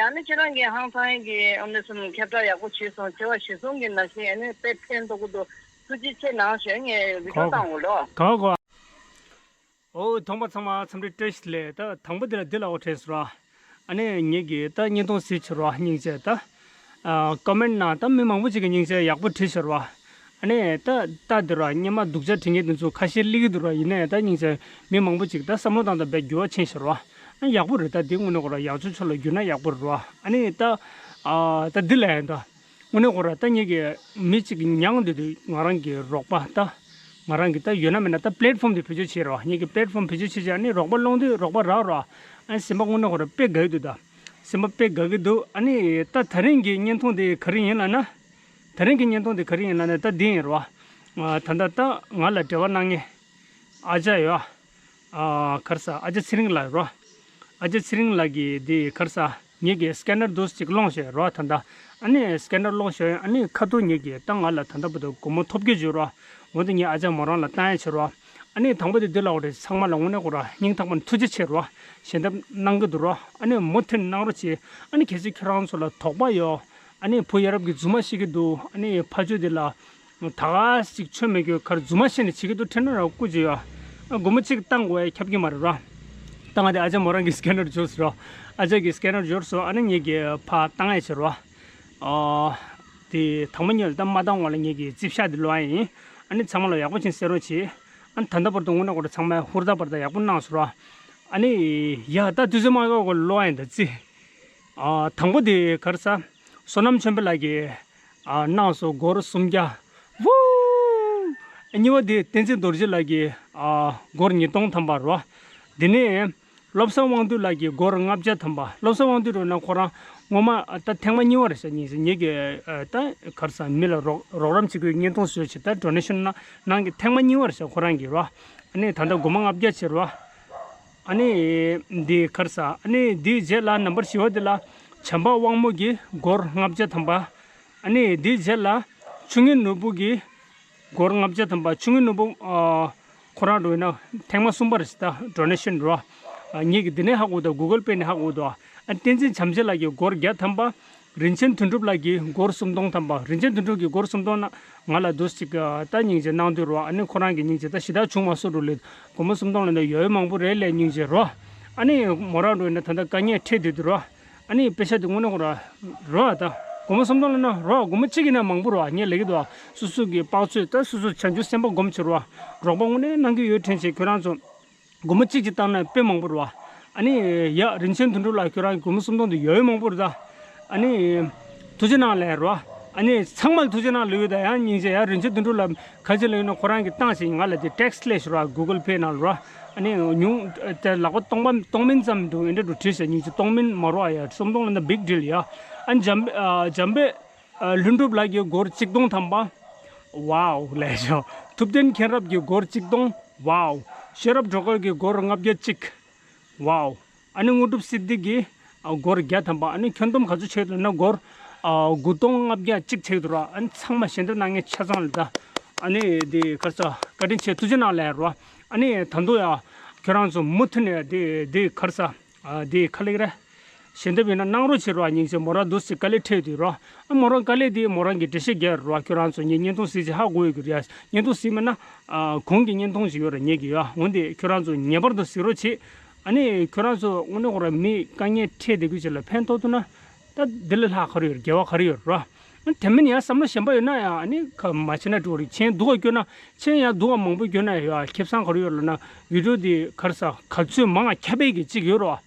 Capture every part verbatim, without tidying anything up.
ཨ་ནི་ཁྱེད་རང་གིས་ཧང་སང་གི་ཨ་ནི་སུམ་ཁྱབ་བསྒྲགས་ཡག་པོ་བྱས་སོང་། བྱས་པ་གཞིར་བཟུང་གི་ནང་བཞིན་ཨ་ནི་དཔེ་ཕན་ཐོགས་ཀྱི་འདུག། ཐུགས་རྗེ་ཆེ་གནང་ཞུ། ངས་བི་ཌིའོ་གོ་བཏང་འོ་ལོ། གོ་གོ། ཨོ་ཐོག་མ་ཚང་མ་འཚམས་འདྲི་བཀྲ་ཤིས་བདེ་ལེགས། ད་དང་པོ་འདི་ལ་འདི་ལ་འོ་དྲན་སོང་ར། ཨ་ནི་ངེད་ཀྱིས་ད་བརྙན་ཐུང་གཟིགས་བྱས་ར་སྙིང་རྗེ། ད་ཨ་ཀོ་མེན་ནང་ད་མི་མང་པོ་ཅིག་གིས་སྙིང་རྗེ་ཡག་པོ་བྲིས་བྱས་ར། ཨ་ནི་ད་ད་འདི་ར་སྙན་མ་སྡུག་ཅག་བྲིས་མཁན་དེ་ཚོ་ཁ་ཤས་སླེབས་ཀྱི་འདུག་ར། ཡིན་ནའི་ད་སྙིང་རྗེ་མི་མང་པོ་ཅིག་ད་བསམ་བློ་བཏང་སྟངས་དཔེ་འགྱུར་བ་ཕྱིན་བྱས་ར། ཨ་ཡག་པོ་རེད། ད་འདི་དངོས་གནས་ཁོ་ར་ཡག་ཆོག་ཆོག་ལ་འགྱུར་ན་ཡག་པོ་རེད་ར། ཨ་ནི་ད་ཨ་ད་འདི་ལ་ཡང་ད། དངོས་གནས་ཁོ་ར་ད་ངེད་ཀྱི་མི་གཅིག་གིས་མྱངས་བསྡད་དུས་ང་རང་གི་རོགས་པ་ད། ང་རང་གི་ད་ཡོད་ན་མེད་ན་ད་པླེ་ཊི་ཕོམ་དེ་བེད་སྤྱོད་བྱེད་རོགས། ངེད་ཀྱི་པླེ་ཊི་ཕོམ་བེད་སྤྱོད་བྱེད་བྱས་ཨ་ནི་རོགས་པ་སློང་དུས་རོགས་པ་རག་རོགས། ཨ་ནི་སེམས་པ་དངོས་གནས་ཁོ་ར་དཔེ་དགའ་གི་འདུག་ད། སེམས་པ་དཔེ་དགའ་གི་འདུག། ཨ་ནི་ད་ད་རིང་གི་བརྙན་ཐུང་དེ་ག་རེ་ཡིན་ལབ་ན། ད་རིང་གི་བརྙན་ཐུང་དེ་ག་རེ་ཡིན་ལབ་ན་ད་འདི་ཡིན་རོགས། ད་ལྟ་ད་ང་ལ་འབྲེལ་བ་གནང་མཁན་ཨ་ཅག་ཡོད། ཨ་ག་རེ་ཟ། ཨ་ཅག་ཚེ་རིང་ལགས་རོ། ཨ་ཅག་ཚེ་རིང་ལགས་ཀྱིས་འདི་ག་རེ་ཟ། ངེད་ཀྱིས་སི་ཀེ་ནར་དུ་ཅིག་སློང་བྱས་རོ། ད་ལྟ་ཨ་ནི་སི་ཀེ་ནར་སློང་བྱས་ཨ་ནི་ཁ་ཐུག་ངེད་ཀྱིས་ད་ང་ལ་ད་ལྟ་བར་དུ་སྒོར་མོ་ཐོབ་རྒྱུ་བྱུང་རོ། འོ་དེ་ངས་ཨ་ཅག་མོ་རང་ལ་བཏང་ཡ་བྱེད་རོ། ཨ་ནི་དང་པོ་དེ་འདི་ལ་འོ་རེད། ཚང་མ་ལ་དངོས་གནས་ཁོ་ར་སྙིང་ཐག་པ་ནས་ཐུགས་རྗེ་ཆེ་རོ། ཞལ་འདེབས་གནང་གི་འདུག་རོ། ཨ་ནི་མུ་མཐུད་གནང་རོགས་བྱེད། ཨ་ནི་གལ་སྲིད་ཁྱོད་རང་ཚོ་ལ་དོགས་པ་ཡོད། ཨ་ནི་བུ་ཡ་རབས་ཀྱི་རྫུན་མ་བཤད་ཀྱི་འདུག། ཨ་ནི་ཕ་ཆོས་དེ་ལ་ད་ག་ཞིག་ཆོས་མེད་རྒྱུ་ཁར་རྫུན་མ་བཤད་ནས་བྱེད་ཀྱི་འདུག་དྲན་ན་ར་སྐུ་མཁྱེན་ཡ། ཨ་སྒོར་མོ་གཅིག་བཏང་དགོས་ཡ་ཁྱབ་ཀྱི་མ་རེད་ར། ད་ང་དེ་ཨ་ཅག་མོ་རང་གི་སི་ཀེ་ནར་འབྱོར་སོང་ར། ཨ་ཅག་གི་སི་ཀེ་ནར་འབྱོར་སོང་། ཨ་ནི་ངེད་ཀྱིས་ཕར་བཏང་ཡ་བྱེད་ར། ཨ་དེ་དང་པོ་ཉིད་ལ་ད་མ་བཏང་བ་ལ་ངེད་ཀྱིས་རྩིས་ཤག་དེ་ལོག་ཡ་ཡིན། ཨ་ནི་ཚང་མ་ལ་ཡག་པོ་ཅིག་གསན་རོགས་བྱེད། ཨ་ནི་ད་ལྟ་བར་དུ་དངོས་གནས་ཁོ་ར་ཚང་མས་ཧུར་ཐག་པར་ཐག་ཡག་པོ་གནང་སོང་ར། ཨ་ནི་ཡ་ད་དུས་ཚོད་མ་འགོར་གོང་ལོག་ཡ་ཡིན་ད་རྩིས། ཨ་དང་པོ་དེ་ག་རེ་ཟ། བསོད་ནམས་ཆོས་འཕེལ་ལགས་ཀྱིས་ཨ་གནང་སོང་སྒོར་སུམ་བརྒྱ། ཝུའུ། གཉིས་པ་དེ་བསྟན་འཛིན་རྡོ་རྗེ་ལགས་ཀྱིས་ཨ་སྒོར་ཉིས་སྟོང་ཐམ་པ་རོ། དེ་ནས་བློ་བཟང་དབང་འདུས་ལགས་ཀྱིས་སྒོར་ལྔ་བརྒྱ་ཐམ་པ། བློ་བཟང་དབང་འདུས་རོ་ན་ཁོ་རང་ངོ་མ་ད་ཐེངས་མ་གཉིས་པ་རེད་ཤག་ཉིན་ཞིག་ངེད་ཀྱིས་ད་ག་རེ་ཟ་མི་ལ་རོགས་རོགས་རམ་བྱེད་དགོས་བརྙན་ཐུང་བཟོས་བྱས་ད་ཌོ་ནེ་ཤན་གནང་གི་ཐེངས་མ་གཉིས་པ་རེད་ཤག་ཁོ་རང་གིས་རོ། ཨ་ནི་ད་ལྟ་སྒོར་མོ་ལྔ་བརྒྱ་བྱས་རོ། ཨ་ནི་འདི་ག་རེ་ཟ། ཨ་ནི་འདིའི་རྗེས་ལ་ནམ་བར་བཞི་བ་འདི་ལ་བྱམས་པ་དབང་མོ་གིས་སྒོར་ལྔ་བརྒྱ་ཐམ་པ། ཨ་ནི་འདིའི་རྗེས་ལ་ཆུ་ངན་ནོར་བུ་གིས་སྒོར་ལྔ་བརྒྱ་ཐམ་པ། ཆུ་ངན་ནོར་བུ་ཨ་ཁོ་རང་འགྲོ་ཡིན་ན་ཐེངས་མ་གསུམ་པ་རེད་ཟེར་ད་ཌོ་ནེ་ཤན་རོ། ཨ་ངེད་ཀྱིས་འདི་ནས་ཧ་གོ་འདུག། གུ་གལ་པེ་ནས་ཧ་གོ་འདུག། ཨ་བསྟན་འཛིན་བྱམས་བརྩེ་ལགས་ཀྱིས་སྒོར་བརྒྱ་ཐམ་པ། རིན་ཆེན་དོན་གྲུབ་ལགས་ཀྱིས་སྒོར་སུམ་སྟོང་ཐམ་པ། རིན་ཆེན་དོན་གྲུབ་ཀྱིས་སྒོར་སུམ་སྟོང་ན་ང་ལ་འདུག་ཅིག་ད་སྙིང་རྗེ་གནང་དུས་རོ། ཨ་ནི་ཁོ་རང་གི་སྙིང་རྗེ་ད་ཞེ་དྲག་བྱུང་མ་སོང་རུ་ལེ། སྒོར་མོ་སུམ་སྟོང་ལ་ནི་ཡོད་མང་པོ་རེད་ལས་སྙིང་རྗེ་རོ། ཨ་ནི་མོ་རང་རོ་ཡིན་ན་ད་ལྟ་དཀའ་ངལ་འཕྲད་དུས་དུ་རོ། ཨ་ནི་པེ་ཤ་དེ་དངོས་གནས་ཁོ་ར་རོ་ད། སྒོར་མོ་སུམ་སྟོང་ལ་ན་རོ་སྒོར་མོ་གཅིག་ཡིན་ན་མང་པོ་རོ་ངས་ལེགས་གི་འདུག། སོ་སོ་གི་དཔག་ཚོད་ད་སོ་སོ་བྱང་ཆུབ་སེམས་དཔའ་སྒོམ་བྱེད་རོ། རོགས་པ་དངོས་གནས་གནང་གི་ཡོད་དྲན་བྱེད་ཁྱོད་རང་ཚོ། སྒོར་མོ་གཅིག་གཅིག་བཏང་ན་དཔེ་མང་པོ་རེད་བ། ཨ་ནི་ཡ་རིན་ཆེན་དོན་གྲུབ་ལགས་ཁྱོད་རང་གི་སྒོར་མོ་སུམ་སྟོང་དེ་ཡོད་མང་པོ་རེད་ད། ཨ་ནི་ཐུགས་རྗེ་གནང་ལབ་རེད་བ། ཨ་ནི་ཚང་མ་ལ་ཐུགས་རྗེ་གནང་ལབ་ཡོད་ད། ཡང་སྙིང་རྗེ་ཡ་རིན་ཆེན་དོན་གྲུབ་ལགས་ག་ཅི་ལབ་ཡོད་ན་ཁོ་རང་གིས་བཏང་ཞིག་ང་ལ་དེ་ཊེག་སི་སླེབས་ཤག་རེད་བ། གུ་གལ་པེ་ནང་ལ་རེད་བ། ཨ་ནི་ཉུང་དེ་ལག་པ་སྟོང་པ་སྟོང་མིན་ཙམ་འདུག་ཨེ་འདྲ་འདུག་བྲིས་ཤག་སྙིང་རྗེ་སྟོང་མིན་མ་རེད་བ། ཡ་སུམ་སྟོང་ལབ་ན་བིག་ཌིལ་ཡ། ཨ་ནི་འཇམ་ཨ་འཇམ་དཔལ། ཨ་ལྷུན་གྲུབ་ལགས་ཀྱིས་སྒོར་གཅིག་སྟོང་ཐམ་པ། ཝའོ་ལེགས་ཤོག། ཐུབ་བསྟན་མཁྱེན་རབ་ཀྱིས་སྒོར་གཅིག་སྟོང་། ཝའོ། ཤེས་རབ་སྒྲོལ་དཀར་གྱིས་སྒོར་ལྔ་བརྒྱ་གཅིག། ཝའོ། ཨ་ནི་དངོས་གྲུབ་སིདྡྷི་གིས་ཨ་སྒོར་བརྒྱ་ཐམ་པ། ཨ་ནི་ཁྱོན་བསྡོམས་ག་ཚོད་ཆགས་འདུག་ན་སྒོར་ཨ་དགུ་སྟོང་ལྔ་བརྒྱ་གཅིག་ཆགས་འདུག་ར། ཨ་ནི་ཚང་མ་ཞལ་འདེབས་གནང་མཁན་ཆ་ཚང་ལ་ད། ཨ་ནི་འདི་ག་རེ་ཟ་བཀའ་དྲིན་ཆེ་ཐུགས་རྗེ་གནང་ལབ་རོ། ཨ་ནི་ད་དུང་ཡ་ཁྱོད་རང་ཚོ་མུ་མཐུད་ནས་འདི་འདི་ག་རེ་ཟ། ཨ་དེ་ཁ་ལེགས་རེད། ཞལ་འདེབས་ཡིན་ན་གནང་རོགས་བྱེད་རོགས། སྙིང་རྗེ། མོ་རང་འདུག་སེ་དཀའ་ལས་འཕྲད་དུས་རོགས། ཨ་མོ་རང་དཀའ་ལས་དེ་མོ་རང་གི་འགྲེལ་བཤད་རྒྱག་རོགས། ཁྱོད་རང་ཚོ་ངའི་བརྙན་ཐུང་གཟིགས་བྱས་ཧ་གོ་ཡོད་ཀྱི་རེད། བརྙན་ཐུང་གཟིགས་མེད་ན་ཨ་གོང་གི་བརྙན་ཐུང་ཞིག་ཡོད་རེད་ངེད་ཀྱི་ཡ། འོན་ཏེ་ཁྱོད་རང་ཚོ་ངེས་པར་དུ་གཟིགས་རོགས་བྱེད། ཨ་ནི་ཁྱོད་རང་ཚོ་དངོས་གནས་ཁོ་རང་མི་དཀའ་ངལ་འཕྲད་བསྡད་རྒྱུ་ཅིག་ལ་ཕན་ཐོགས་ཐུབ་ན་ད་འདི་ལས་ལྷག་ག་རེ་ཡོད། དགེ་བ་ག་རེ་ཡོད་རོགས། དེ་མིན་ཡང་བསམ་བློ་གཞན་པ་ཡོད་ན་ཡང་ཨ་ནི་ཁ་མ་བྱེད་ན་འགྲོ་རེད། མཆན་སྡུག་ག་བསྐྱོན་ན་མཆན་ཡང་སྡུག་ག་མང་པོ་བསྐྱོན་ན་ཡང་ཁེ་བཟང་ག་རེ་ཡོད་ལབ་ན་བི་ཌི་ཡོ་འདི་ག་རེ་ཟ་ག་ཚོད་མང་ང་ཁྱབ་པའི་གི་གཅིག་ཡོད་རོགས།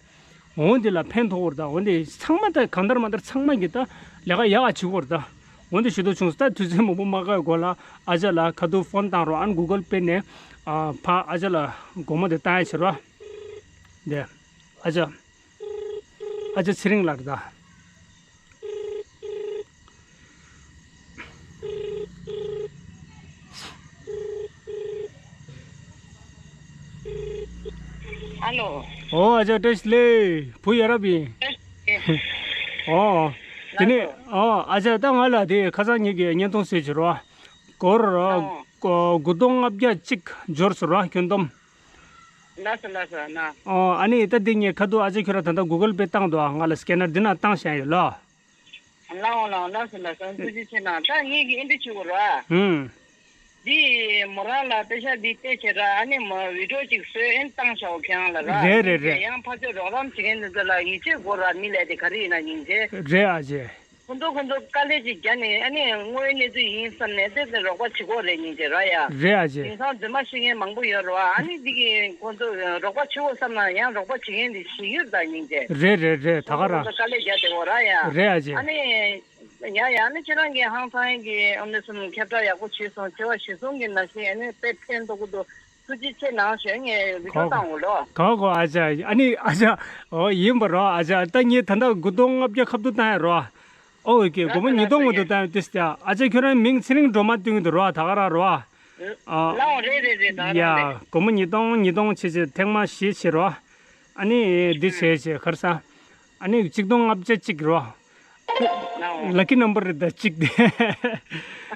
འོ་འདི་ལ་ཕན་ཐོགས་པར་ད། འོ་འདི་ཚང་མ་ད་གང་ལྟར་མ་ལྟར་ཚང་མ་གི་ད་ལས་ཀ་ཡག་ག་བྱེད་དགོས་རེད་ད། འོ་འདི་ཞུ་འདོད་བྱུང་སོང་། ད་དུས་ཚོད་མང་པོ་མ་བཀག་གོང་ལ་ཨ་ཅག་ལ་ཁ་ཐུག་ཕོན་བཏང་རོགས། ཨ་ནི་གུ་གལ་པེ་ནས་ཨ་ཕ་ཨ་ཅག་ལ་སྒོར་མོ་དེ་བཏང་ཡ་བྱེད་རོགས། འདི་ཨ་ཅག་ཨ་ཅག་ཚེ་རིང་ལགས་རེད་ད། ཨ་ལོ། ཨོ་ཨ་ཅག་བཀྲ་ཤིས་བདེ་ལེགས། བུ་ཡ་རབས་ཡིན། ཨོ། དེ་ནས་ཨོ་ཨ་ཅག་ད་ང་ལ་དེ་ཁ་སང་ཉིན་གྱི་བརྙན་ཐུང་བཟོས་བྱུང་རོགས། སྒོར་ཨོ་དགུ་སྟོང་ལྔ་བརྒྱ་གཅིག་འབྱོར་སོང་རོགས་ཁྱོན་བསྡོམས། ལགས་སོ་ལགས་སོ་ན། ཨོ་ཨ་ནི་ད་འདི་ངས་ཁ་ཐུག་ཨ་ཅེ་ཁྱོད་ར་ད་ལྟ་གུ་གལ་པེ་བཏང་འདུག་ང་ལ་སི་ཀེ་ནར་འདི་ན་བཏང་བཞག་ཡོད་ལོ། ལའོ་ལའོ་ལགས་སོ་ལགས་སོ་ཐུགས་རྗེ་ཆེ་གནང་། ད་ངེད་ཀྱི་ཨེ་འདྲ་བྱེད་དགོས་ར། ཧུམ། འདི་མོ་རང་ལ་པེ་ཤ་འདི་སྟེར་བྱེད་ར་ཨ་ནི་མ་བི་ཌིའོ་ཅིག་བཟོས་ཨེ་བཏང་བཞག་ཁྱེད་རང་ལ་ར། རེད་རེད་རེད། ཡང་ཕར་ཚུར་རོགས་རམ་བྱེད་མཁན་འདི་ཚོ་ལ་ཡིད་ཆེས་དགོས་ར། མི་ལས་དེ་ག་རེ་ཡིན་ན་ཡིན་ཅེ། རེད་ཨ་ཅེ། ཁོང་ཚོ་ཁོང་ཚོ་དཀའ་ལས་ཅིག་བརྒྱབ་ནས་ཨ་ནི་དངོས་ཡོད་གནས་ཚུལ་ཡིན་བསམ་ནས་དེ་དེ་རོགས་པ་བྱེད་དགོས་རེད་ཉིན་བྱེད་ར་ཡ། རེད་ཨ་ཅེ། དེང་སང་རྫུན་མ་བཤད་མཁན་མང་པོ་ཡོད་རེད་བ། ཨ་ནི་འདི་གི་ཁོང་ཚོ་རོགས་པ་བྱེད་དགོས་བསམ་ན་ཡང་རོགས་པ་བྱེད་མཁན་དེ་ཞིག་ཡོད་ད་ཉིན་བྱེད། རེད་རེད་རེད་ད་ག་ར། ཁོང་ཚོ་དཀའ་ལས་བརྒྱབ་བསྡད་ཡོད་ར་ཡ། རེད་ཨ་ཅེ། ཨ་ནི་ཡ་ཡ་ཨ་ནི་ཁྱེད་རང་གི་ཧང་སང་གི་ཨ་ནི་སུམ་ཁྱབ་བསྒྲགས་ཡག་པོ་བྱས་སོང་། བྱས་པ་གཞིར་བཟུང་གི་ནང་བཞིན་ཨ་ནི་དཔེ་ཕན་ཐོགས་ཀྱི་འདུག་ཐུགས་རྗེ་ཆེ་གནང་ཞུ་ངས་བི་ཌིའོ་གོ་བཏང་འོ་ལོ། གོ་གོ་ཨ་ཅག་ཨ་ནི་ཨ་ཅག་ཨོ་ཡིན་པ་རོ། ཨ་ཅག་ད་ངས་ད་ལྟ་དགུ་སྟོང་ལྔ་བརྒྱ་ཁ་བསྡུ་བཏང་ཡ་རོ། ཨོ་ཨོ་ཀེ་སྒོར་མོ་ཉིས་སྟོང་ངོ་དུ་བཏང་ཡ་ཏིས་ཏ། ཨ་ཅག་ཁྱོད་རང་མིང་ཚེ་རིང་སྒྲོལ་མ་སྟོན་གྱི་འདུག་རོ་ད་ག་ར་རོ། ཨ་ལའོ་རེད་རེད་རེད་ད་ཡ་རང་རེད། སྒོར་མོ་ཉིས་སྟོང་ཉིས་སྟོང་བྱེད་བྱེད་ཐེངས་མ་བཞི་བྱེད་རོ། ཨ་ནི་འདི་བྱེད་བྱེད་ཁར་ས། ཨ་ནི་གཅིག་སྟོང་ལྔ་བརྒྱ་གཅིག་རོ། ལའོ། ལ་ཀི་ནམ་བར་རེད་ད་གཅིག་དེ།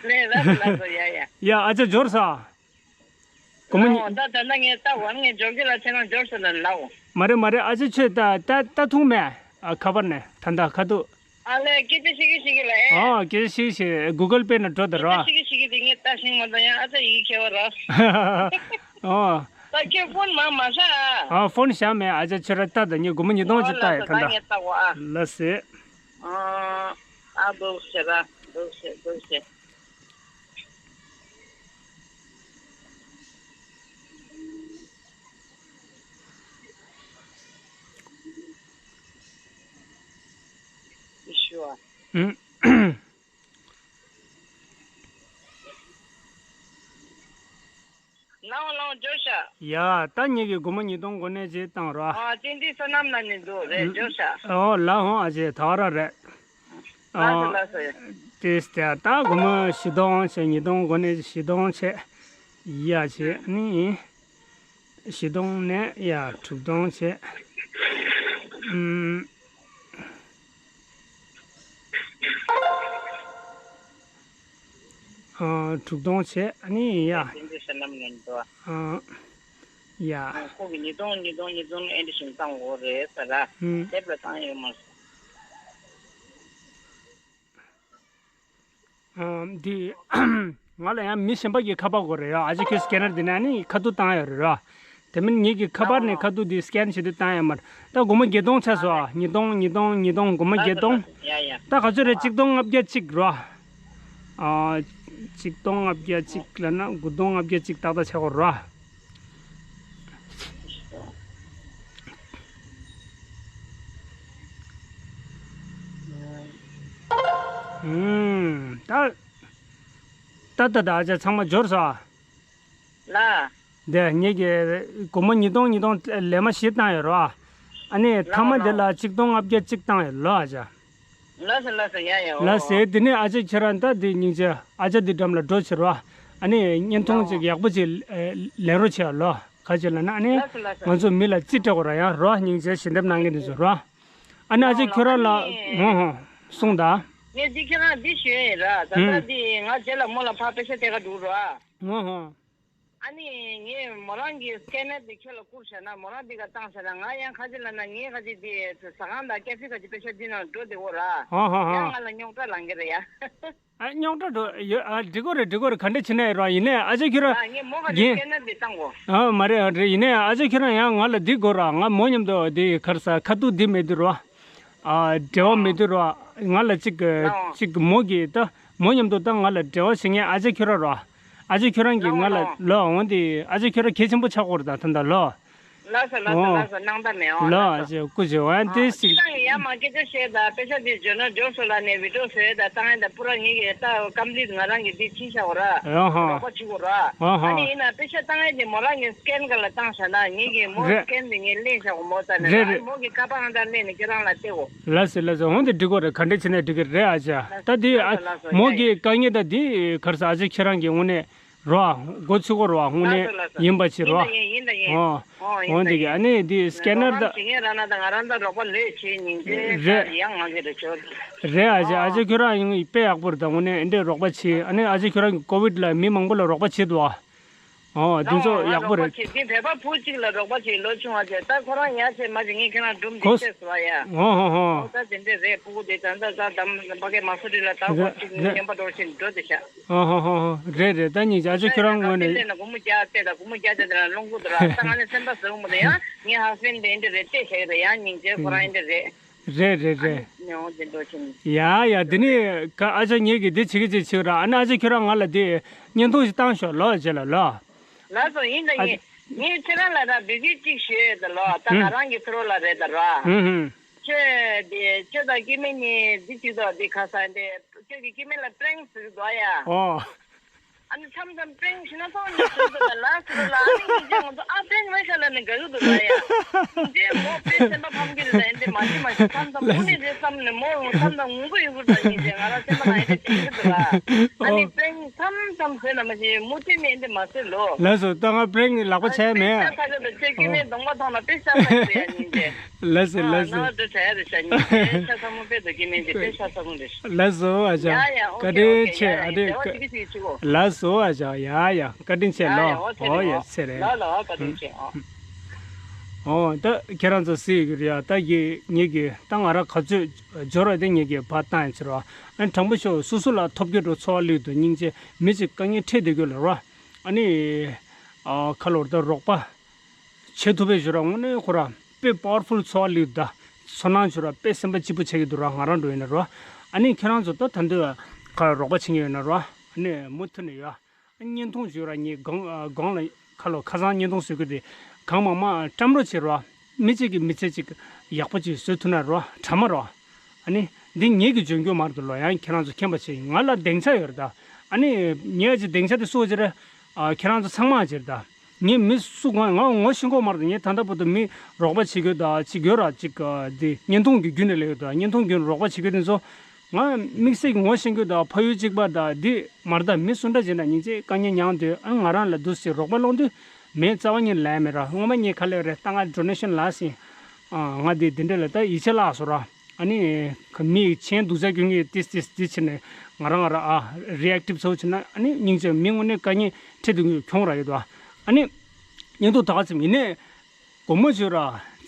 རེད་ལགས་སོ་ལགས་སོ་ཡ་ཡ། ཡ་ཨ་ཅག་འབྱོར་ས། སྒོར་མོ་ཉི། ལའོ་ད་ད་ལྟ་ངས་ལྟ་བར་ངས་འབྱོར་གྱི་ལ་ཚེ་རང་འབྱོར་སོང་ན་ལའོ། མ་རེད་མ་རེད་ཨ་ཅེ་ཁྱོད་ད་ད་ད་ཐུང་མེད། ཨ་ཁ་པར་ནས་ད་ད་ཁ་ཐུག་ཨ་ལས་སྐད་ཆ་ཤིག་གི་ཤིག་གི་ལ་ཨེ། ཨོ་སྐད་ཆ་ཤིག་ཤིག་གུ་གལ་པེ་ནས་འགྲོ་ད་ར། སྐད་ཆ་ཤིག་གི་ཤིག་གི་དེ་ངས་ལྟ་ཤིང་མ་ད་ཡང་ཨ་ཅག་ཡིག་ཁྱེར་བ་ར། ཨོ། ད་ཁྱོད་ཕོན་མ་མ་ཤ་ཨ། ཨོ་ཕོན་ཤ་མེད་ཨ་ཅེ་ཁྱོད་ར་ལྟ་ད་ངས་སྒོར་མོ་ཉིས་སྟོང་ཅིག་ལྟ་ཡ་ད་ད། ངས་ལྟ་གོ་ཨ། ལ་སེ། ཨ་ཨ་འདུག་ཟེར་ར་འདུག་ཟེར་འདུག་ཟེར། ཨུམ། ལའོ་ལའོ་འབྱོར་ཤག་ཡ་ད་ངེད་ཀྱི་སྒོར་མོ་ཉིས་སྟོང་གོ་གནས་ཅིག་བཏང་རོགས། ཨ་ཏིང་ཏིང་བསོད་ནམས་ལ་ནི་འདུག་རེད་འབྱོར་ཤག་ཨོ་ལ་ཧོང་ཨ་ཅེ་ད་ར་རེད། ལགས་སོ་ལགས་སོ། ཏེས་ཏེ་ད་སྒོར་མོ་བཞི་སྟོང་བྱས་ཉིས་སྟོང་གོ་ནས་བཞི་སྟོང་བྱས། ཡ་བྱས་ནི། བཞི་སྟོང་ནས་ཡ་དྲུག་སྟོང་བྱས། ཨུམ། ཨ་དྲུག་སྟོང་བྱས་ནི་ཡ། ཏིང་ཏིང་བསོད་ནམས་ལ་འདུག་ཨ། ཡ། ཁོ་གི་ཉིས་སྟོང་ཉིས་སྟོང་ཉིས་སྟོང་ཨེ་འདྲ་ཞིག་བཏང་འོ་རེད་ས་ར། ཨུམ། དེབ་ལ་བཏང་ཡོད་མ་རེད། ཨ་འདི་ང་ལ་ཡང་མི་གཞན་པ་གི་ཁ་པར་དགོས་རེད་ཡ། ཨ་ཅེ་ཁྱོད་སི་ཀེ་ནར་འདི་ནས་ནི་ཁ་ཐུག་བཏང་ཡོད་རེད་ར། དེ་མིན་ངེད་ཀྱི་ཁ་པར་ནས་ཁ་ཐུག་འདི་སི་ཀེན་བྱེད་དུས་བཏང་ཡོད་མ་རེད། ད་སྒོར་མོ་བརྒྱད་སྟོང་ཆགས་སོང་ཨ། ཉིས་སྟོང་ཉིས་སྟོང་ཉིས་སྟོང་སྒོར་མོ་བརྒྱད་སྟོང་། ཡ་ཡ། ད་ག་ཚོད་རེད་གཅིག་སྟོང་ལྔ་བརྒྱ་གཅིག་ར། ཨ། གཅིག་སྟོང་ལྔ་བརྒྱ་གཅིག་ལབ་ན་དགུ་སྟོང་ལྔ་བརྒྱ་གཅིག་ཏག་ཏག་ཆགས་ཀྱི་རེད། ཨུམ། ད་ད་ད་ད་ཨ་ཅག་ཚང་མ་འབྱོར་སོང་ཨ། ལ། དེ་ངེད་ཀྱིས་སྒོར་མོ་ཉིས་སྟོང་ཉིས་སྟོང་ལས་མ་བཞི་བཏང་ཡོད་རེད་བ། ཨ་ནི་མཐའ་མ་དེ་ལ་གཅིག་སྟོང་ལྔ་བརྒྱ་གཅིག་བཏང་ཡོད་ལོ་ཨ་ཅག་ལགས་སོ་ལགས་སོ་ཡ་ཡ་ལགས་སོ། དེ་ནས་ཨ་ཅག་ཁྱེད་རང་ད་དེ་སྙིང་རྗེ་ཨ་ཅག་དེ་འགྲམ་ལ་འགྲོ་ཕྱིར་བ། ཨ་ནི་བརྙན་ཐུང་ཅིག་ཡག་པོ་ཅིག་ལེན་རོགས་བྱེད་ལོ། ག་ཅི་ལབ་ན་ཨ་ནི་ལགས་སོ་ལགས་སོ། ང་ཚོ་མི་ལ་རྩིས་སྤྲད་དགོས་ར་ཡ་རོ་སྙིང་རྗེ་ཞལ་འདེབས་གནང་མཁན་དེ་ཚོ་རོ། ཨ་ནི་ཨ་ཅག་ཁྱོད་རང་ལ་ཧོ་ཧོ་གསུངས་ད། ངས་འདི་ཁྱེད་རང་འདི་ཞུས་ཡིན་ར་ད་ལྟ་འདི་ང་རྗེས་ལ་མོ་ལ་ཕར་པེ་ཤ་སྟེར་ག་འགྲོ་ར། ཧོ་ཧོ། ཨ་ནི་ངས་མོ་རང་གི་སི་ཀེ་ནར་དེ་ཁྱོད་ལ་བསྐུར་བྱས་ན་མོ་རང་འདི་ག་བཏང་བྱས་ན་ང་ཡང་ཁ་ཅིག་ལབ་ན་ངས་ཁ་ཅིག་འདི་ཟ་ཁང་དང་ཀེ་ཧྥེ་ཁ་ཅིག་པེ་ཤ་འདི་ནང་འགྲོ་བདེ་བོ་ར། ཧོ་ཧོ་ཧོ། ཡང་ང་ལ་རྙོག་དྲ་ལང་གི་རེད་ཡ། ཨ་རྙོག་དྲ་འགྲོ་ཡོད་ཨ་འགྲིག་གོ་རེད་འགྲིག་གོ་རེད་ག་འདྲ་བྱེད་ན་ཡོད་ར་ཡིན་ནའི་ཨ་ཅག་ཁྱོད་རང་ཡ་ངས་མོ་ཁ་ཅིག་ཡིན་སི་ཀེ་ནར་འདི་བཏང་གོ་ཨ་མ་རེད་ཨ་རེད་ཡིན་ནའི་ཨ་ཅག་ཁྱོད་རང་ཡང་ང་ལ་འདི་དགོས་ར་ང་མོ་མཉམ་དུ་འདི་གར་ས་ཁ་ཐུག་འདི་མེད་དུས་ར། ཨ་འབྲེལ་བ་མེད་དུས་ར་ང་ལ་ཅིག་ཅིག་མོ་གི་ད། མོ་མཉམ་དུ་ད་ང་ལ་འབྲེལ་བ་བྱེད་མཁན་ཨ་ཅག་ཁྱོད་རང་རོ། ཨ་ཅག་ཁྱོད་རང་གིས་ང་ལ་ལོ་འོང་དེ་ཨ་ཅག་ཁྱོད་རང་གལ་ཆེན་པོ་ཆགས་ཀྱི་ཡོད་རེད་ད་ད་ལྟ་ལོ། ལགས་སོ་ལགས་སོ་ལགས་སོ་སྣང་དག་མེད་འོང་ལགས་ལགས་སོ། ཨ་ཅག་སྐུ་མཁྱེན་འོང་དེ་ཅི་ཞིག་ད་ཡང་མ་སྐད་ཆ་བཤད་ད་པེ་ཤ་དེ་འབྱོར་ན་འབྱོར་སོང་ལ་ནས་བི་ཌིའོ་བཟོས་ད་བཏང་ཡས་ད་པུ་ར་ངེད་ཀྱི་ད་ཀམ་པི་ལིཊ་ང་རང་གི་དེ་ཕྱིན་བཞག་གོ་ར། ཨ་ཧ། རོགས་པ་བྱེད་དགོས་ར། ཨ་ཧ། ཨ་ནི་ཡིན་ན་པེ་ཤ་བཏང་ཡས་དེ་མོ་རང་གི་སི་ཀེན་ག་ལ་བཏང་བཞག་ན་ངེད་ཀྱི་མོ་རེད། སི་ཀེན་དེ་ངས་ལེན་བཞག་གོ་མོ་ད་ནས་རེད་རེད། མོ་གི་ཀ་པ་ཨང་ད་ལེན་ནས་ཁྱེད་རང་ལ་སྟེར་གོ་ལགས་སེ་ལགས་སེ་འོང་དེ་འགྲིག་གོ་རེད་ག་འདྲ་བྱས་ན་འགྲིག་གི་རེད་ཨ་ཅག་ད་དེ་ཨ་ལགས་སོ་མོ་གི་དཀའ་ངལ་ད་དེ་གར་ས་ཨ་ཅག་ཁྱེད་རང་གི་དངོས་གནས་རོ་འགོ་ཚུགས་གོ་རོ་དངོས་གནས་ཡིན་པ་བྱེད་རོ། ཡིན་ད་ཡིན་ཡིན་ད་ཡིན། ཨོ་ཨོ་ཡིན་ད་འདི་གི་ཡིན། ཨ་ནི་འདི་སི་ཀེ་ནར་ད་རོགས་རམ་བྱེད་མཁན་རང་ན་ད་ང་རང་ད་རོགས་པ་ལོས་བྱེད་ཉིན་རེད་ད་རེད། ཡང་ང་གི་རེད་ཆོ། རེད་ཨ་ཅག་ཨ་ཅག་ཁྱོད་རང་ཡིན་དཔེ་ཡག་པོ་རེད་ད་དངོས་གནས་འདི་རོགས་པ་བྱེད་ཨ་ནི་ཨ་ཅག་ཁྱོད་རང་གི་ཀོ་བིད་ལ་མི་མང་པོ་ལ་རོགས་པ་བྱེད་འདུག་ཨ། ཨོ་འདི་ཚོ་ཡག་པོ་རེད། ད་བོད་པ་ཅིག་འདི་བོད་པ་བུ་གཅིག་ལ་རོགས་པ་ཅིག་ལོ་ཆུང་བ་ཅིག་ད་ཁོ་རང་ཡ་ཆེ་མ་ཅིག་ངས་ཁྱེད་རང་སྒྲུང་འདི་གོ་བཤད་སོང་བ་ཡ། ཨོ་ཧོ་ཧོ། ཨོ་ད་དེ་འདྲས་རེད། ཕྲུ་གུ་དེ་ད་ད་ད་ད་ཕ་གི་མ་སུ་རི་ལ་ད་ཁོ་རེད་ཅིག་རེད། མཉམ་པ་འགྲོ་བཞིན་འགྲོ་དེ་ཤ། ཨོ་ཧོ་ཧོ་ཧོ། རེད་རེད། ད་ཉིན་ཅག་ཨ་ཅོ་ཁྱོད་རང་ངོས་ནས། ད་སྒོར་མོ་བརྒྱ་སྟེ་ད་སྒོར་མོ་བརྒྱ་སྟེ་ད་ལོངས་སྐུ་དུ་ར་ད་ང་ནས་སེམས་པ་ཟེར་བ་མོ་དེ་ཡང་ངའི་ཧ་སི་བེན་དེ་འདྲས་རེད་བལྟས་ཤག་རེད་ཡང་སྙིང་རྗེ་ཁོ་རང་ཡིན་འདྲས་རེད། རེད་རེད་རེད། ཉོ་དེ་འགྲོ་ཆེན། ཡ་ཡ་འདི་ནི་ཀ་ཨ་ཅག་ངེད་ཀྱི་འདི་བྱེད་ཀྱི་བྱེད་བྱེད་ར། ཨ་ནི་ཨ་ཅག་ཁྱོད་རང་ང་ལ་འདི་བརྙན་ཐུང་ཞིག་བཏང་ཤོག་ལོ་རྗེས་ལ་ལོ། ལགས་སོ་ཡིན་ད་ཨ་ཡིན། ངས་ཁྱེད་རང་ལ་ད་འབོད་སྐུལ་གཅིག་ཞུ་ཡས་ད་ལོ། ད་ང་ཧུམ། རང་གི་ཕི་རོ་ལ་རེད་ད་ར། ཧུམ་ཧུམ། ཁྱོད་འདི་ཁྱོད་དང་སྐྱེ་དམན་གཉིས་འདི་གཅིག་ཏོ་འདི་ཁ་སང་འདི་ཁྱོད་ཀྱི་སྐྱེ་དམན་ལ་པྲེང་ཟེར་གི་འདུག་ཡ། ཨོ། ཨ་ནི་མཚམས་མཚམས་པྲེང་ཞུ་ན་སོང་ནས་ཟུར་དུ་དང་ལགས་སུ་རུ་ལ་ཨ་ནི་ཡིན་ཅེ་ང་ཚོ་ཨ་པྲེང་མ་ཤ་ལ་ནི་དགའ་གི་འདུག་ལ་ཡ། ཡིན་ཅེ་མོ་པྲེང་སེམས་པ་ཕམ་གི་རེད་ལ་ཨེ་འདྲས་མ་ཤི་མ་ཤི་མཚམས་མཚམས་དངོས་གནས་རེད་བསམ་ནས་མོ་མཚམས་མཚམས་ངུ་གི་ཡོད་གི་རེད་ཡིན་ཅེ་ང་རང་སེམས་པ་ལ་ཨེ་འདྲས་དྲན་གི་འདུག་ལ། ཨ་ནི་ཨོ། པྲེང་མཚམས་མཚམས་བཟོས་ན་མ་ཤི་མུ་མཐུད་ནས་ཨེ་འདྲས་མ་བཟོས་ལོ། ལགས་སོ་ད་ང་པྲེང་ལག་པ་ཆད་མེད། ཨ་ནི་པྲེང་ཆ་ཚ་གི་འདུག་ཁྱོད་སྐྱེ་དམན་གདོང་པ་མཐོང་ན་པྲེང་ཆ་ཚ་གི་རེད་ཡ་ཡིན་ཅེ། ལགས་སོ་ལགས་སོ། ཨ་ནང་དུ་བྱ་ཡ་རེད་ཤག་ཉིན་དེ་ཆ་ཚང་མོ་དཔེ་དོ་སྐྱེ་དམན་གྱི་དཔེ་ཆ་ཚང་མོ་རེད་ཤག་ལགས་སོ་ཨ་ཅག་ཡ་ཡ་བཀའ་ཨོ་ཁེ་ཨོ་དྲིན་ཁེ་ཆེ་ཡ་ཨ་ཡ་དེ་འདྲ་བ་ཅིག་གི་ཅིག་ཅིག་གོ་ལགས་སོ་ཨ་ཅག་ཡ་ཡ་བཀའ་དྲིན་ཆེ་ཡ་ལོ། ཡ་ཨོ་ཚེ་ཨོ་རིང་ཡ་ཨོ་ཚེ་རིང་ལ་ལ་ཨོ་བཀའ་དྲིན་ཆེ་ཨོ། ཨོ་ད་ཁྱེད་རང་ཚོ་སྲིད་གི་རེད་ཡ། ད་གི་ངེད་ཀྱི་ད་ང་རང་ག་ཚོད་འབྱོར་བ་དེ་ངེད་ཀྱི་ཕར་བཏང་ཡ་ཚེ་རོ། ཨ་ནི་དྲང་པོ་ཤོད་སོ་སོ་ལ་ཐོབ་རྒྱུ་འགྲོ་འཚོ་བ་ལུས་འདུག་སྙིང་རྗེ་མི་ཅིག་དཀའ་ངལ་འཕྲད་བསྡད་རྒྱུ་ལ་རོ། ཨ་ནི་ཨ་ཁ་ལོར་ད་རོགས་པ། བྱེད་ཐུབ་པའི་ཞོར་དངོས་གནས་ཁོ་ར་དཔེ་པ་ཝར་ཕུལ་ཚོར་བ་ལེགས་ད། ཚོར་སྣང་ཞོར་དཔེ་སེམས་པ་སྐྱིད་པོ་ཆགས་ཀྱི་འདུག་ར། ང་རང་འགྲོ་ཡིན་ན་ར། ཨ་ནི་ཁྱེད་རང་ཚོ་ད་ད་འདོད་ཁ་རོགས་པ་བྱེད་ཀྱི་ཡོད་ན་ར། ཨ་ནི་མུ་མཐུད་ནས་ཡོད། བརྙན་ཐུང་ཞོར་ར་ངས་སྒང་སྒང་ལ་ཁ་ལོ་ཁ་སང་བརྙན་ཐུང་བཟོ་གི་དེ་གང་མང་མང་བཀྲམ་རོགས་བྱེད་ར། མི་གཅིག་གིས་མི་ཚེ་གཅིག་ཡག་པོ་གཅིག་བཟོ་ཐུབ་ན་ར་དྲ་མ་ར། ཨ་ནི། འདི་ངེད་ཀྱི་འཇོན་སྐྱོ་མར་དུ་ལོ་ཡང་ཁྱེད་རང་ཚོ་མཁྱེན་པ་བྱེད་ང་ལ་སྡིངས་ཆ་ཡོད་རེད་ད། ཨ་ནི་ངེད་ཀྱི་སྡིངས་ཆ་དེ་སུ་ཅི་རེད། ཨ་ཁྱེད་རང་ཚོ་ཚང་མ་ཅི་རེད་ད། ངས་མི་སུ་གང་ང་ངོ་ཤེས་ཀྱི་མ་རེད་ད། ངས་ད་ལྟ་བར་དུ་མི་རོགས་པ་བྱེད་དགོས་ད་ཅིག་ཡོད་ར་ཅིག་འདི་བརྙན་ཐུང་གི་བརྒྱུད་ནས་ལས་ཡོད་ད། བརྙན་ཐུང་བརྒྱུད་ནས་རོགས་པ་བྱེད་དགོས་དེ་ཚོ། ང་དམིགས་བསལ་གྱི་ངོ་ཤེས་ཀྱི་ད་ཕ་ཡུལ་གཅིག་པ་ད་འདི་མ་རེད་ད། མི་སུ་འདྲ་བྱེད་ན་སྙིང་རྗེ་དཀའ་ངལ་མྱངས་དུས་ཨ་ང་རང་ལ་འདུག་སེ་རོགས་པ་སློང་དུས་མེད་རྩ་བ་ཉིད་ལས་མེད་ར། སྔོན་མ་ངས་ག་ལེར་རེད་ད་ང་ཌོ་ནེ་ཤན་ལ་སེ། ང་འདི་འདི་འདྲ་ལ་ད་ཡིད་ཆེས་བརླག་སོང་ར། ཨ་ནི། མི་ཡི་ཆེན་སྡུག་ཅག་སྐྱོན་གྱི་ཏིས་ཏིས་ཏིས་ཕྱིན་ནས་ང་རང་ང་ར་ཨ་རི་ཨེག་ཊིབ་ཚོ་ཕྱིན་ན་ཨ་ནི་སྙིང་རྗེ་མི་དངོས་གནས་དཀའ་ངལ་འཕྲད་དུ་གྱོང་ར་ཡོད་དོ། ཨ་ནི། བརྙན་ཐུང་ད་ག་ཙམ་ཡིན་ནས། སྒོར་མོ་བྱོས་ར་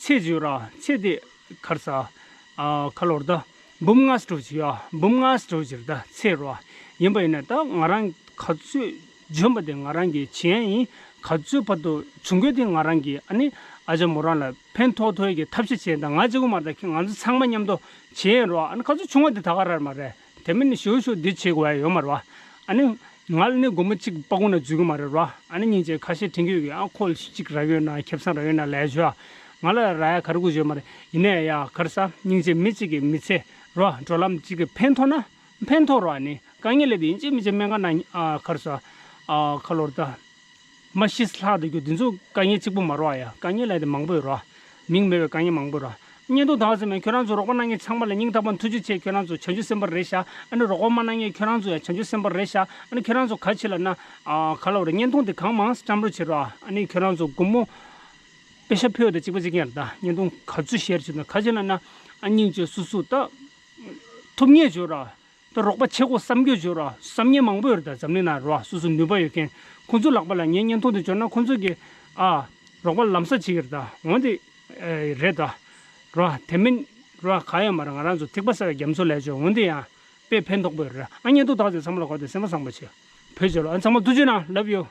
ཚེ་བྱོས་ར་ཚེ་དེ་གར་ས། ཨ་ཁ་ལོར་ད། འབུམ་ལྔ་སྤྲོ་བྱེད་ཡ་འབུམ་ལྔ་སྤྲོ་བྱེད་ད་ཚེ་ར། ཡིན་པ་ཡིན་ན་ད་ང་རང་ག་ཚོད་འཇོན་པ་དེ་ང་རང་གི་བྱེད་ཡ་ཡིན། ག་ཚོད་བར་དུ་བྱུང་རྒྱུ་དེ་ང་རང་གི་ཨ་ནི་ཨ་ཅག་མོ་རང་ལ་ཕན་ཐོགས་ཐོགས་ཡ་གི་ཐབས་ཤེས་བྱས་ད་ང་གཅིག་པུ་མ་རེད་ད་ཁྱེད་ང་ཚོ་ཚང་མ་མཉམ་དུ་བྱེད་ཡ་རོ། ཨ་ནི་ག་ཚོད་བྱུང་བ་དེ་ད་ག་ར་མ་རེད། དེ་མིན་ནི་ཞུ་ཞུ་འདི་བྱེད་དགོས་ཡ་ཡོད་མ་རེད་བ། ཨ་ནི། ང་ལ་ནི་སྒོར་མོ་གཅིག་པ་ཀུན་ན་འཛུལ་གི་མ་རེད་ར། ཨ་ནི་སྙིང་རྗེ་ཁ་ཤས་དྲན་གྱི་ཡོད་གི་ཨ་ཁོ་གཅིག་རག་ཡོད་ན་ཁེ་བཟང་རག་ཡོད་ན་ལས་བྱོས་ཨ། ང་ལ་རག་ཡ་ག་རེ་དགོས་བྱོས་མ་རེད། ཡིན་ནའི་ཡ་ག་རེ་ཟ་སྙིང་རྗེ་མི་གཅིག་གི་མི་ཚེ་ར་འགྲོ་ལམ་གཅིག་གི་ཕན་ཐོགས་ན་ཕན་ཐོགས་ར། ཨ་ནི་དཀའ་ངལ་ལས་དེ་ཡིན་གཅིག་མི་གཅིག་སྨན་ཁང་ན་ཨ་ག་རེ་ཟ་ཨ་ཁ་ལོར་ད། མ་ཤི་ལྷག་དུ་རྒྱུ་འདི་ཚོ་དཀའ་ངལ་གཅིག་པུ་མ་རེད་ཡ། དཀའ་ངལ་ལས་དེ་མང་པོ་ཡོད་ར། མིང་མེད་པའི་དཀའ་ངལ་མང་པོ་ར། བརྙན་ཐུང་དག་ཙམ་མེད་ཁྱོད་རང་ཚོ་རོགས་པ་གནང་མཁན་ཚང་མ་ལ་སྙིང་ཐག་པ་ཐུགས་རྗེ་ཆེ། ཁྱོད་རང་ཚོ་བྱང་ཆུབ་སེམས་དཔའ་རེད་ཤག་ཨ་ནི་རོགས་པ་མ་གནང་མཁན་ཁྱོད་རང་ཚོ་ཡང་བྱང་ཆུབ་སེམས་དཔའ་རེད་ཤག་ཨ་ནི་ཁྱོད་རང་ཚོ་ག་ཅི་ལབ་ན། ཨ་ག་ལབ་རེད། བརྙན་ཐུང་དེ་གང་མང་བཀྲམ་རོགས་བྱེད་རོགས། ཨ་ནི་ཁྱོད་རང་ཚོ་སྒོར་མོ་པེ་ཤ་ཕུལ་བ་དང་གཅིག་པ་གཅིག་རྐྱང་རེད་ད། བརྙན་ཐུང་ག་ཚོད་ཤེར་བྱེད་དང་ག་ཅི་ལབ་ན། ཨ་སྙིང་རྗེ་སོ་སོ་ད་ཐུབ་ངེས་བྱོས་ར། ད་རོགས་པ་བྱེད་དགོས་བསམ་རྒྱུ་བྱོས་ར། བསམ་མཁན་མང་པོ་ཡོད་རེད་ད། འཛམ་གླིང་ན་ར་སོ་སོ་ནུས་པ་ཡོད་མཁན། ཁོང་ཚོ་ལག་པ་ལ་ངའི་བརྙན་ཐུང་དེ་འབྱོར་ན་ཁོང་ཚོ་གིས་ཨ་རོགས་པ་ལམ་སང་བྱེད་ཀྱི་རེད་ད། འོན་ཏེ་ཨེ་རེད་ད། ར་དེ་མིན་ར་ག་ཡོད་མ་རེད། ང་རང་ཚོ་ཐིགས་པ་ཟ་བའི་རྒྱ་མཚོ་ལས་བྱོས། འོན་ཏེ་ཡང་དཔེ་ཕན་ཐོགས་པོ་ཡོད་རེད། ཨ་བརྙན་ཐུང་དག་ཚོས་ཚང་མ་ལ་གོ་དེ་སེམས་པ་བཟང་པོ་བྱེད། བོད་བྱོས་ལ་ཨ་ཚང་མ་ཐུགས་རྗེ་གནང་། Love you།